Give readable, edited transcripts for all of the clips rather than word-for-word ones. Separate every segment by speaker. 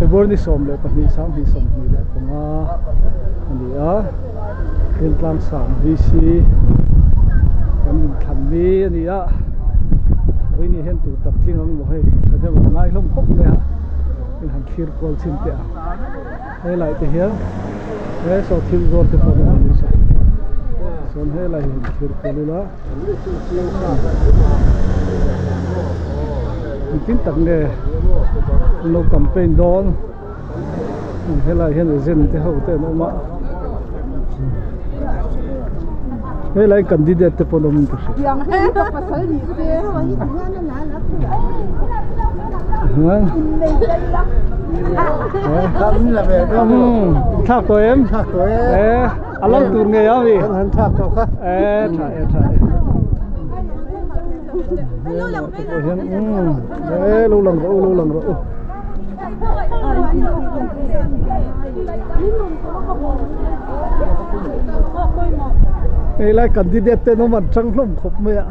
Speaker 1: February ni 12 2025 a ni a Thiltlang sang VC kan inthlan ni a ni a vawiin hian tur tak tling ang maw hei tha deuh an ngai hlawm khawp mai a in han thlir kual chhin teh ang helai te hian he saw thil zawr te pawh an awm a chuan helai hi han thlir kual ila. Engtin tak nge an lo campaign dawn helai hian agent te ho te an awm a helai candidate te pawh an awm in ka hria thlak tawh em a lo tur ngei a mi
Speaker 2: han thlak tawh kha
Speaker 1: e tha e tha e hian e lo lang rawh u lo lang rawh u hei lai candidate te an awm an tang hlawm khawp mai a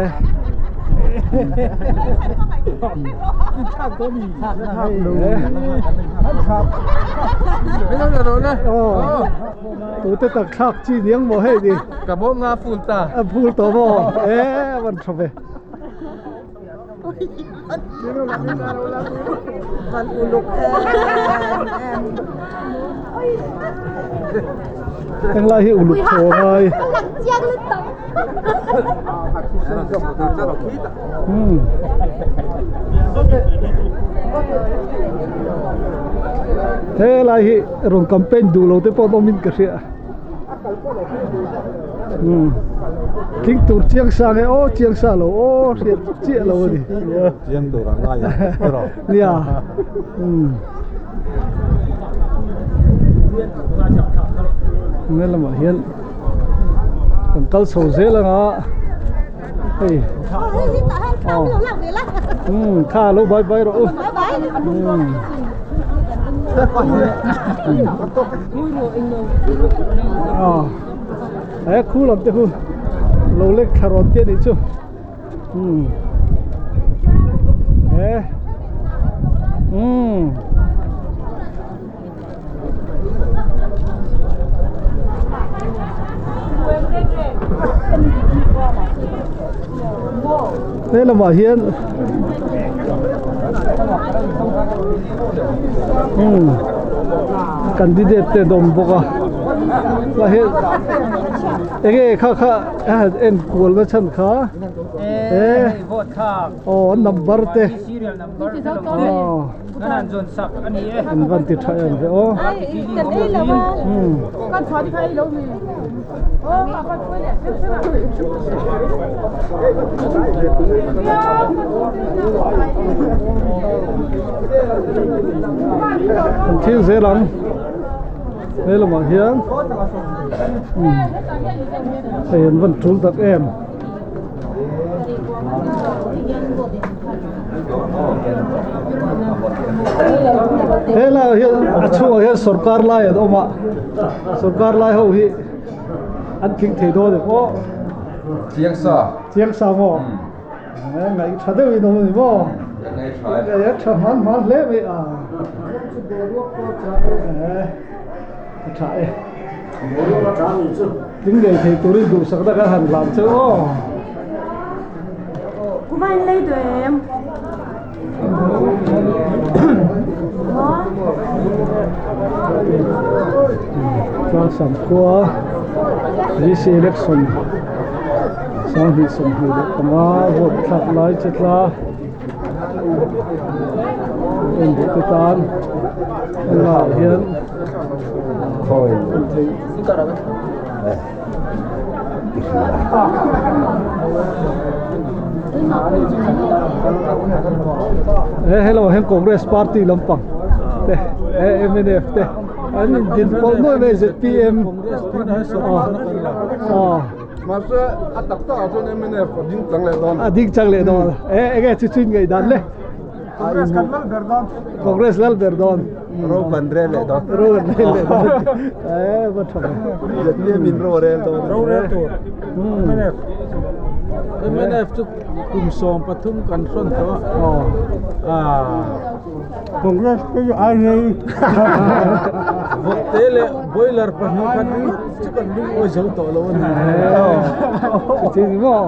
Speaker 1: e Tute tak thlak chi niang maw hei ni.
Speaker 3: Ka bawm nga phul ta.
Speaker 1: A phul tawh maw? E van tha ve.
Speaker 4: Van uluk em em.
Speaker 1: Englai hi uluk thaw ngai. Helai hi rawn campaign duh lo te pawh an awm in ka hria thing tur chiang sa nge aw chiang sa lo aw hriat chiah lo a ni
Speaker 2: chiang tur a ngai a
Speaker 1: nia he lamah hian kan kal chho zel anga hei kha lo bai bai rawh u he khu lam te khu lo lek thla rawn te anih chu he He lamah hian candidate te an awm bawk a la he enge kha kha en kual na chhan kha e aw an number te aw. An van ti tha em ve aw. An thil zel ang he lamah hian hei an van tul tak em. Helai ah hian a chhungah hian sawrkar lai an awm a sawrkar lai ho hi an tling thei dawn em aw
Speaker 3: Chiang sa
Speaker 1: Chiang sa maw ngaih tha deuh in awm a ni maw ngaih tha hman hman hle mai a a tha e tling ngei thei turin duhsakna kan han hlan che aw. Chuan Samkhua VC election 2025 vote thlak lai che tla en duh te tan hengah hian en theih. He hello hian Congress party lampang te he mnf te an in din pawlh nuai mai zpm aw
Speaker 3: mahse a tak tak ah chuan mnf a ding chang leh dawn
Speaker 1: a ding chang leh dawn e enge chu chu in ngaihdan le
Speaker 2: Congress kan lal ber dawn
Speaker 1: Congress lal ber dawn
Speaker 2: Ro kan rel leh dawn
Speaker 1: ro kan rel leh dawn e va tha ve
Speaker 2: zpm in ro rel dawn
Speaker 5: ro rel tur mnf mnf chu kum 13 kan hrawn tawh a. Congress te chu ai rei.
Speaker 3: Vawkte leh boiler pahnih khat ringawt chu kan lungawi zo tawh lo a ni.
Speaker 1: Chuti ni maw?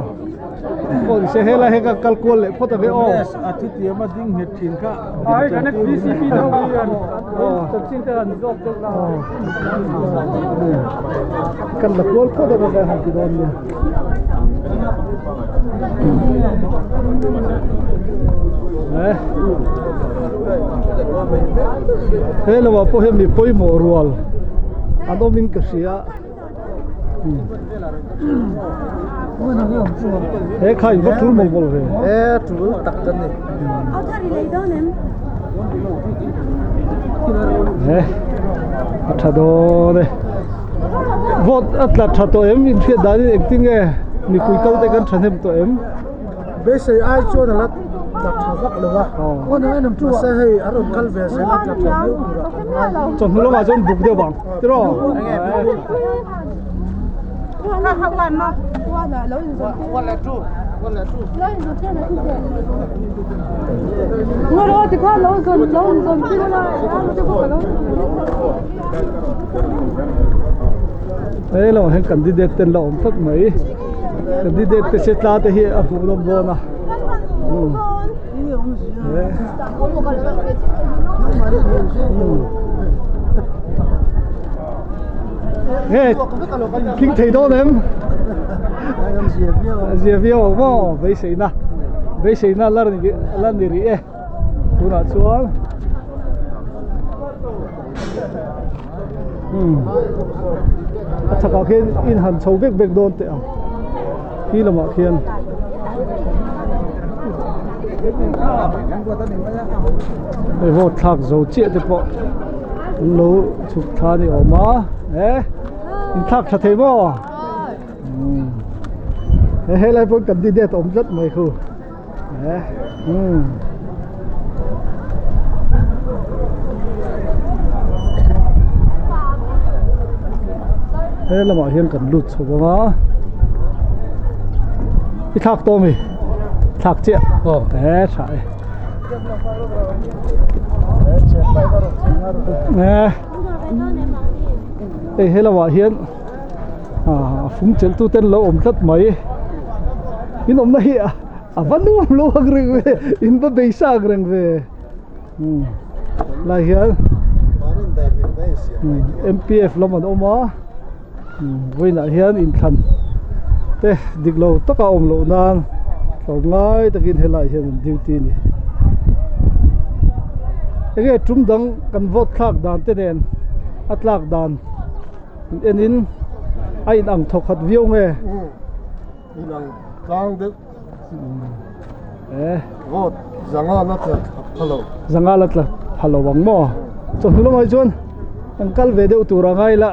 Speaker 1: Pawh ni se helai hi ka kal kual leh phawt ang e aw.
Speaker 3: Congress a thutiam a ding nghet thin kha.
Speaker 5: Ai kan VCP deuh hi an chanchin te an zawk deuh la.
Speaker 1: Kan la kual phawt ang e han ti dawn nia. He lamah pawh hian mi pawimawh rual an awmin ka hria he kha in va tul maw mawl ve
Speaker 3: he tul tak kan ni
Speaker 1: he a tha dawn e vote a tla tha tawh em inhriat danin engtin nge mipui kal te kan thahnem tawh em
Speaker 5: beisei ai chuan a la tla tha vak lo a mahse hei a rawn kal ve zel a tla tha viau tur a kan ngai
Speaker 1: chawhnu lamah chuan buk deuh vang tiraw He lamah hian candidate te an la awm tlat mai candidate te che tla te hi a hmuh nawm dawn a nge tling thei dawn em zia viau ang maw beiseina beiseina la ni rih e tunah chuan. A chhakah khian in han chho vek vek dawn teh ang khi lamah khian hei vote thlak zo chiah te pawh an lo chhuk thla a ni awm a eh in thlak tha thei maw he helai pawh candidate awm tlat mai khu. He lamah hian kan lut chho ang a i thlak tawh ami thlak chiah aw he tha e hei he lamah hian ah fung chelh tu ten lo awm tlat mai in awmna hi a a va nuam lo ang reng ve in va beisa ang reng ve umm lai hian M P F lam an awm a vawiinah hian inthlan te dik lo taka awm loh nan tlawmngai takin helaiah hian an duty a ni enge tum dang kan vote thlak dan te nen a tlak dan. Enin a in ang thawk khat viau nge?
Speaker 3: In ang tlang deuh.
Speaker 1: Eh.
Speaker 3: Vote zanga la tla pha lo.
Speaker 1: Zanga la tla pha lo ang maw? Chawhnu lamah hi chuan an kal ve deuh tur a ngai la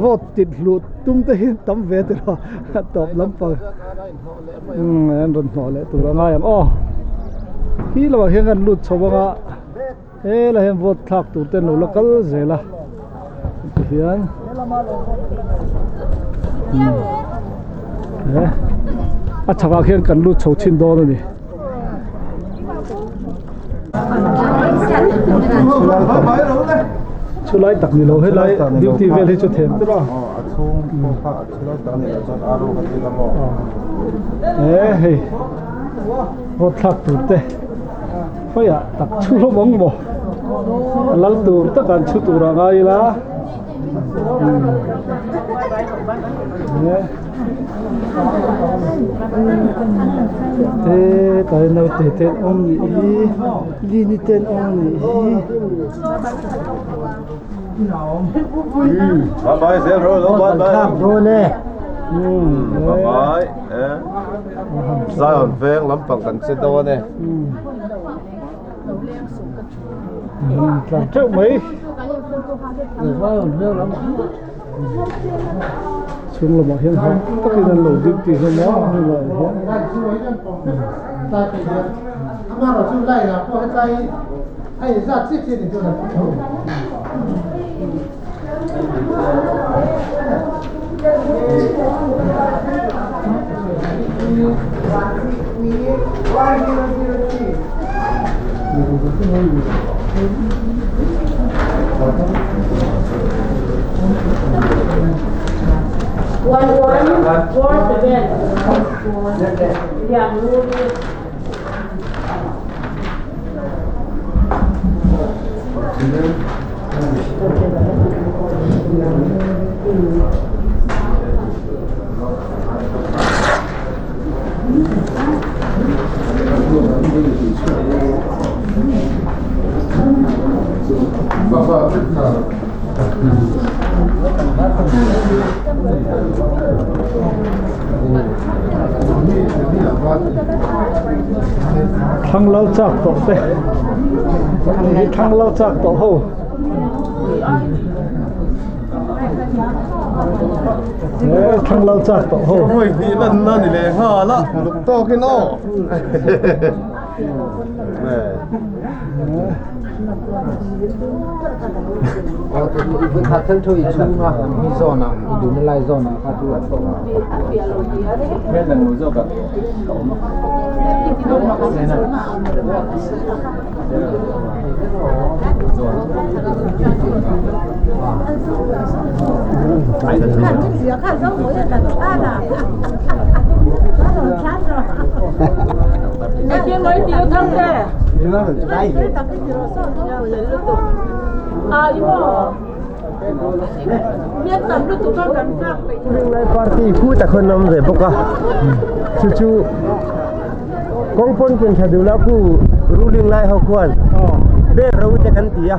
Speaker 1: vote tit hlut tum te hi tam ve ti lo a tawp lampang. Umm an rawn hnawh leh tur a ngai ang aw. Khi lamah hian kan lut chho ang a. Helai hian vote thlak tur te an lo la kal zel a tihian he a chhakah khian kan lut chho chhin dawn a ni. Chulai tak ni lo helai duty vel hi chu them tawp a. He hei vote thlak tur te. Khawiah tak chhu hlawm ang maw? A lal tur tak an chhu tur a ngai ila. Te tlai naute te an awm nih hi lini te an awm nih hi.
Speaker 2: Bye bye zel ro lo bye bye. Bye bye. Zion veng lampang kan che dawn e.
Speaker 1: Tlan teuh mai. Chhung lamah hian hah takin an lo duty hlawm a hmunah hian. Thlang lal chak tawh te thlang lal chak tawh ho. Thlang lal chak tawh ho.
Speaker 3: Hoi hnih lan na ni leh nghal a luk tawkin aw.
Speaker 2: Lai party khu tak khawn awm ve bawk a chu chu kawng pawn ken tha duh la khu ruling lai ho khuan bag ro te kan ti a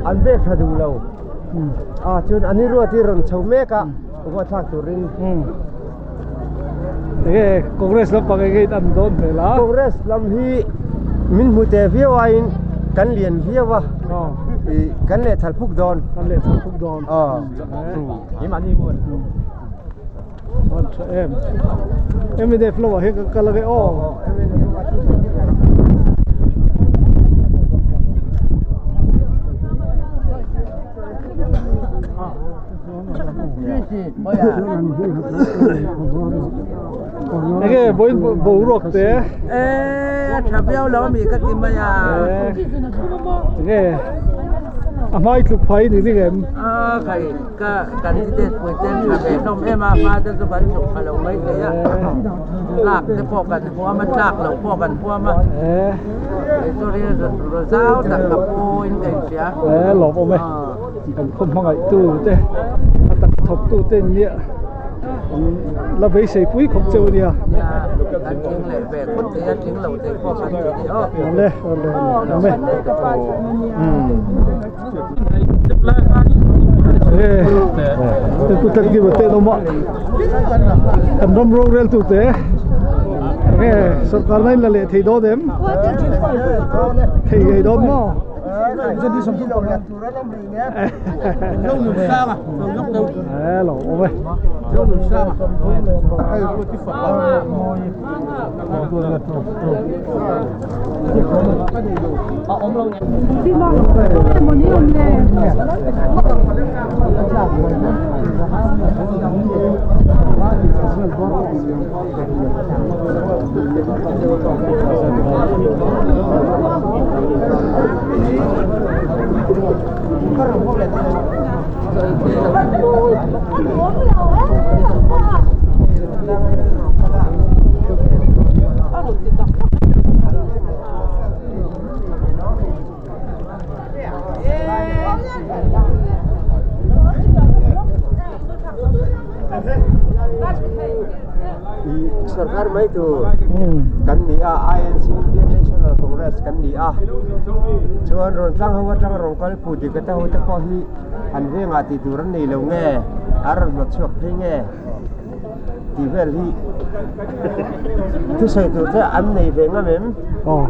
Speaker 2: an bag tha duh lo a chuan an iruat hi rawn chho mek a huatthlak turin.
Speaker 1: Enge Congress lampang enge in an dawn hmel a?
Speaker 2: Congress lam hi min hmu teh viau aiin kan lian viau a, ih kan lehthal phuk dawn.
Speaker 1: Kan lehthal phuk dawn.
Speaker 2: Aw.
Speaker 1: An tha em. MNF lamah hian kan kal ange aw. Enge vawiin boruak te?
Speaker 4: Eee a tha viau lo ami ka ti mai a.
Speaker 1: Enge a hmai tluk phai ni ring em?
Speaker 4: A khai ka candidate pui ten tha ve hlawm em a hma te chu kan tluk pha lo mai thei a. Tlak te pawh kan huam a tlak loh pawh kan huam a. Kei chu rilru zau tak ka pu in ka inhria.
Speaker 1: Eee lawmawm e. Kan khaw hmangaihtu te a tak thawktu te an nia an la beisei pui khawp cheu a nia. Awle awle awm e. He pu tlat kim a tenawm a kan ram rorel tu te enge sorkar na in la leh thei dawn em thei ngei dawn maw. Hello, ôm ơi.
Speaker 2: Sarkar mai tur kan ni a INC Indian National Congress kan ni a chuan rawn tlang ho atanga rawn kal pu dik ata ho te pawh hi an vengah tih tur an nei lo nge an rawn hnawt chhuak phei nge tih vel hi thusawi tur te an nei ve ngam em?
Speaker 1: Aw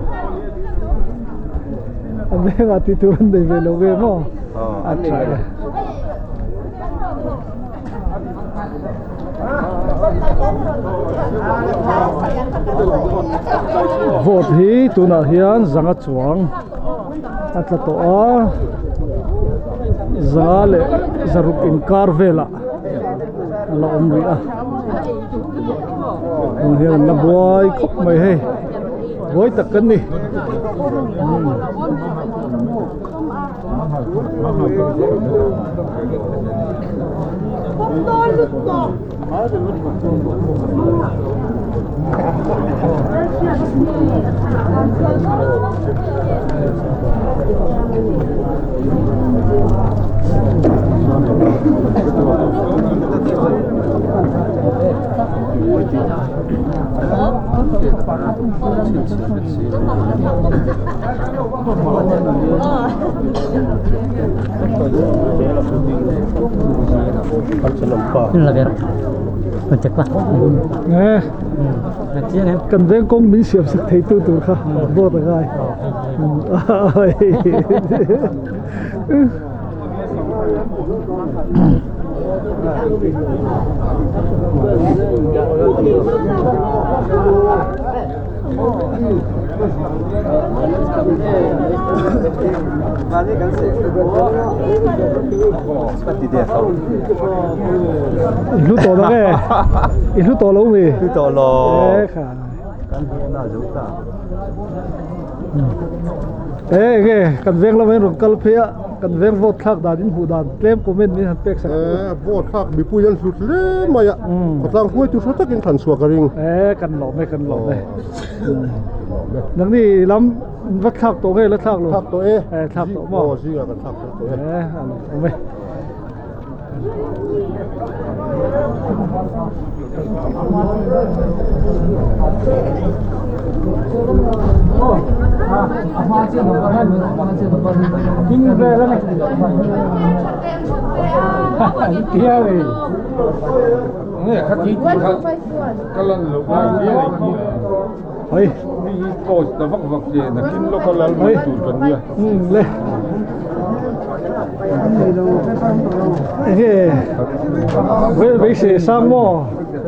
Speaker 1: an vengah tih tur an nei ve lo ve maw?
Speaker 2: Aw an nei ve lo.
Speaker 1: Vote hi tunah hian zanga chuang a tla tawh a za leh zaruk inkar velah a la awm rih a tun hian an la buai khawp mai hei. Buai tak kan ni. Kan veng kawng min siam sak thei tu tur kha vote a ngai. I hlu tawh lo nge? I hlu tawh lo mi?
Speaker 2: Hlu tawh lo.
Speaker 1: E kha. E nge kan veng lama in rawn kal phei a kan veng vote thlak dan in hmuh dan tlem comment min han pek sak.
Speaker 3: E vote thlak mipui an hlut hle mai a khawtlang hruaitu hre takin thlan chhuah ka ring.
Speaker 1: E kan lawm e kan lawm e. Nangni lam va thlak tawh nge la thlak lo?
Speaker 3: Thlak tawh e.
Speaker 1: E thlak tawh maw?
Speaker 3: Aw zingah kan thlak thlak tawh e.
Speaker 1: E a lawm awm e. Hei le enge beisei sang maw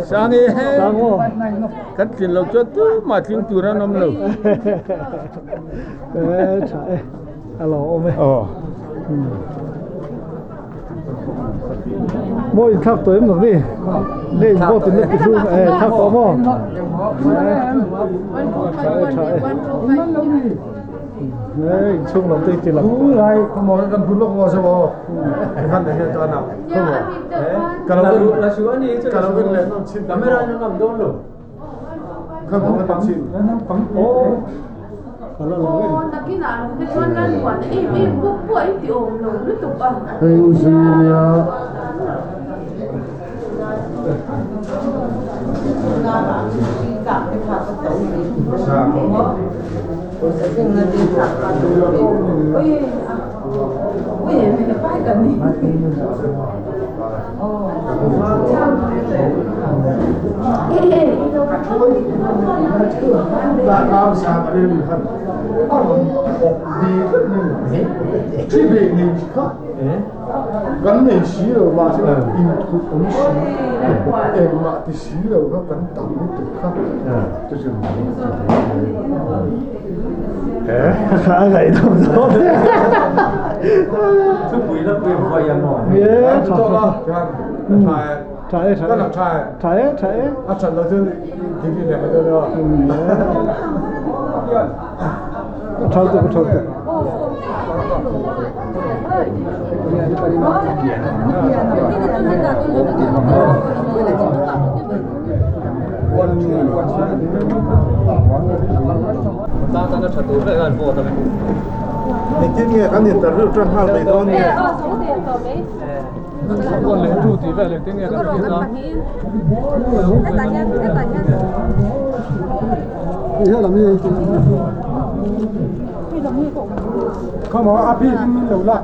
Speaker 6: sang e
Speaker 1: sang maw
Speaker 6: kan tlin lo chuan tumah tling tur an awm lo
Speaker 1: e tha e a lo awm e Maw in thlak tawh em lo ni? Nge in vote in la ti hlum e thlak tawh maw? Tha e tha e. E in chhung lam te i ti lang.
Speaker 3: Lai khaw kan phun lawk maw saw aw. Kan nei hian chuan a khaw maw. Ka lo ka lo en leh nawm chin.
Speaker 6: Camera in ngam dawn lo.
Speaker 3: Khaw maw kan chin.
Speaker 5: Hei u Zulia.
Speaker 3: Kan nei si lo mahse inthup awm si engmah ti si lo kha kan tam lutuk kha chu chu
Speaker 1: A ngaihnawm dawn
Speaker 6: Thupui la pui huai ang maw?
Speaker 1: Tha e tha e tha e tha e
Speaker 3: a that lo chuan degree leh mai dawn a.
Speaker 1: Tha tuk tha tuk.
Speaker 3: Engtin nge kan interview tan nghal mai dawn nge? Come on, a bik in min lo lak.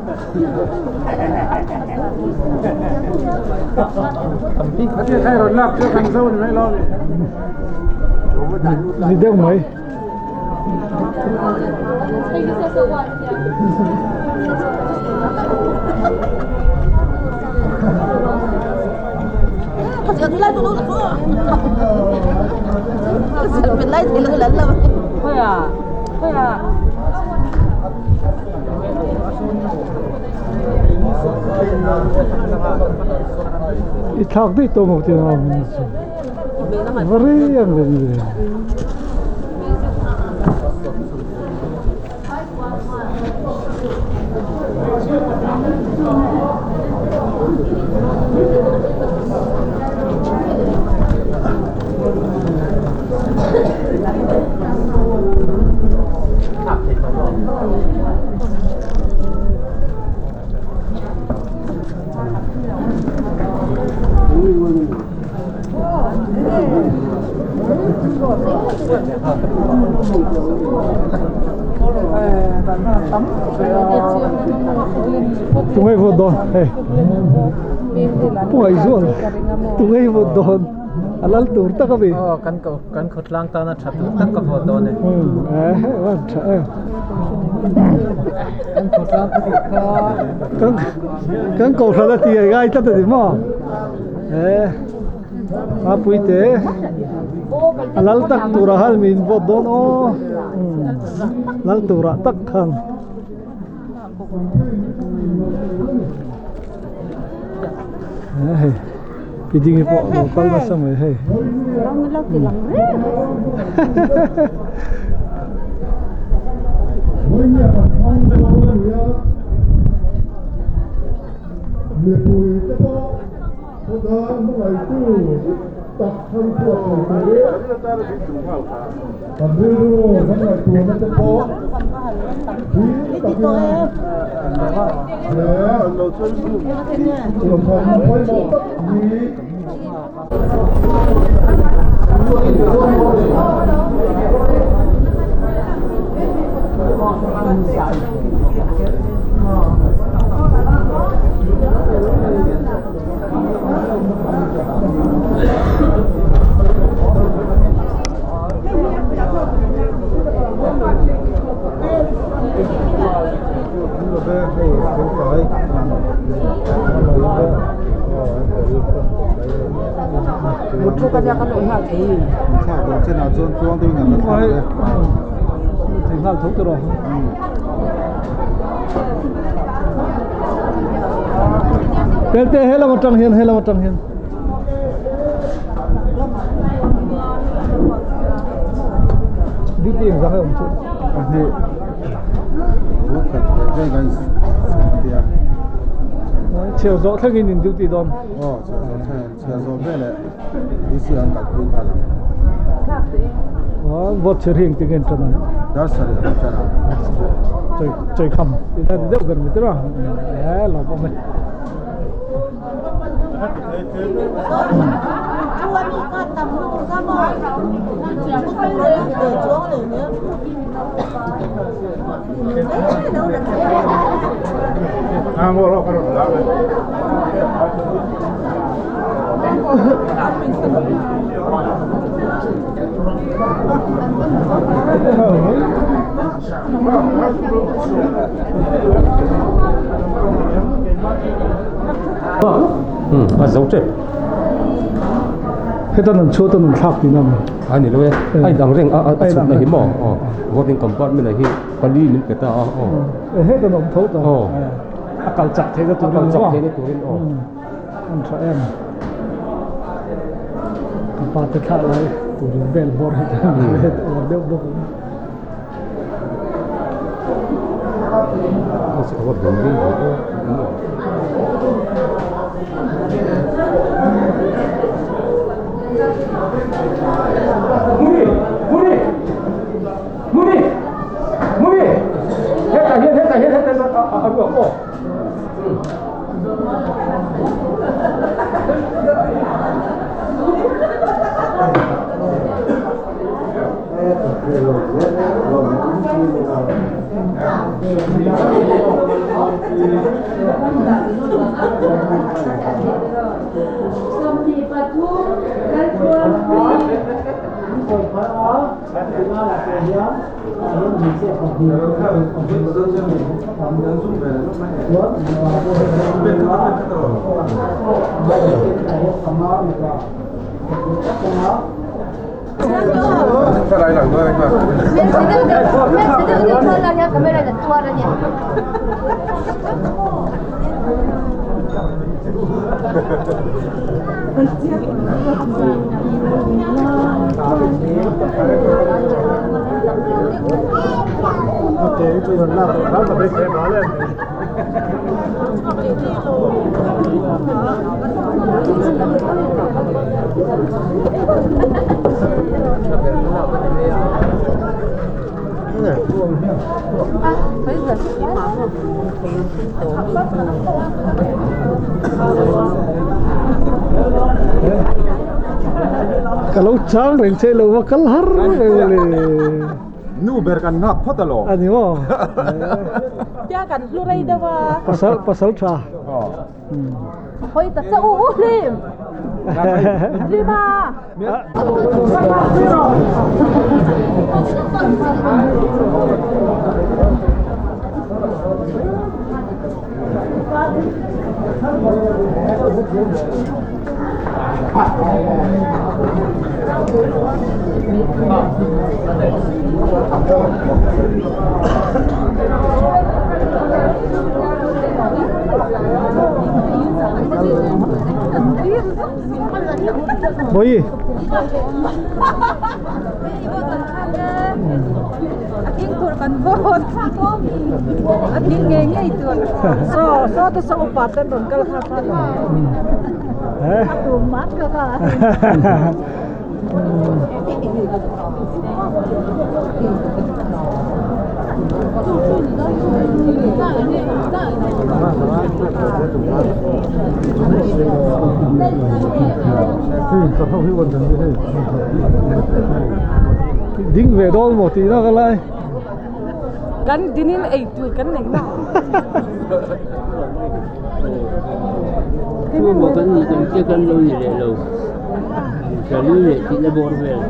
Speaker 3: A ti khai rawn lak chu kan zo ni mai lo ni.
Speaker 1: Ni deuh mai. I thlak daih tawh maw tiang a va rei ang reng ve. Tungai vote dawn hei Pungai zual tungai vote dawn a lal tur tak a mi.
Speaker 6: Aw kan ko kan khawtlang tana tha tur tak ka vote dawn e.
Speaker 1: Eh van tha em.
Speaker 6: Kan khawtlang ka tih kha.
Speaker 1: Kan kan kohhran a ti a ngai tlat a ni maw. Eh Mapuite a lal tak turah khan min vote dawn aw. Lal turah tak khan. Hei pi ding hi pawh lo kal nasa mai hei. Pelte helam atang hian helam atang hian. Duty engzah nge awm chu?
Speaker 3: Pahnih buk khat leh vek a insiam.
Speaker 1: Chhiar zawh thlengin in duty dawn.
Speaker 3: Aw chhiar zawh thlengin chhiar zawh veleh DC an kalpui nghal ang.
Speaker 1: Aw vote chhiar hi engtin nge an tan ang?
Speaker 3: Dar sarih an tan ang.
Speaker 1: Chawi chawi kham ina ti deuh ber mai tira eh lawm awm e.
Speaker 7: A zo tep.
Speaker 1: Hetan an chhuat an an thlak tihna a ni.
Speaker 7: A ni lo e, a in ang reng a a chhutna hi maw aw voting compartment ah hi pali min pe ta a aw.
Speaker 1: Hetan a awm tho ta.
Speaker 7: Aw.
Speaker 1: A kal chak theihna turin.
Speaker 7: A kal chak theihna turin aw.
Speaker 1: An tha em. Ka pa te thlah lai turin bel bawr hi awm deuh bawk ang. Ka lo chang reng che lo va kal har ve le.
Speaker 3: Nu ber kan nghak phawt alawm.
Speaker 1: A ni maw?
Speaker 8: Tia kan hlu rei deuh a.
Speaker 1: Pasal pasal tha.
Speaker 8: Hawi ta che u u hlim. Hlim a.
Speaker 1: Bawi.
Speaker 8: A thing tur kan vote. A thing ngei ngei tur. So so te so upa ten rawn kal kha kha.
Speaker 1: Eh.
Speaker 8: A tum mat ka kha.
Speaker 1: Ding ve dawn maw tih na ka lai.
Speaker 8: Kan dinin ei tur kan nei na.
Speaker 4: Thu maw kan nih kan che kan lo ni leh lo. Salu leh tih na bawr vel.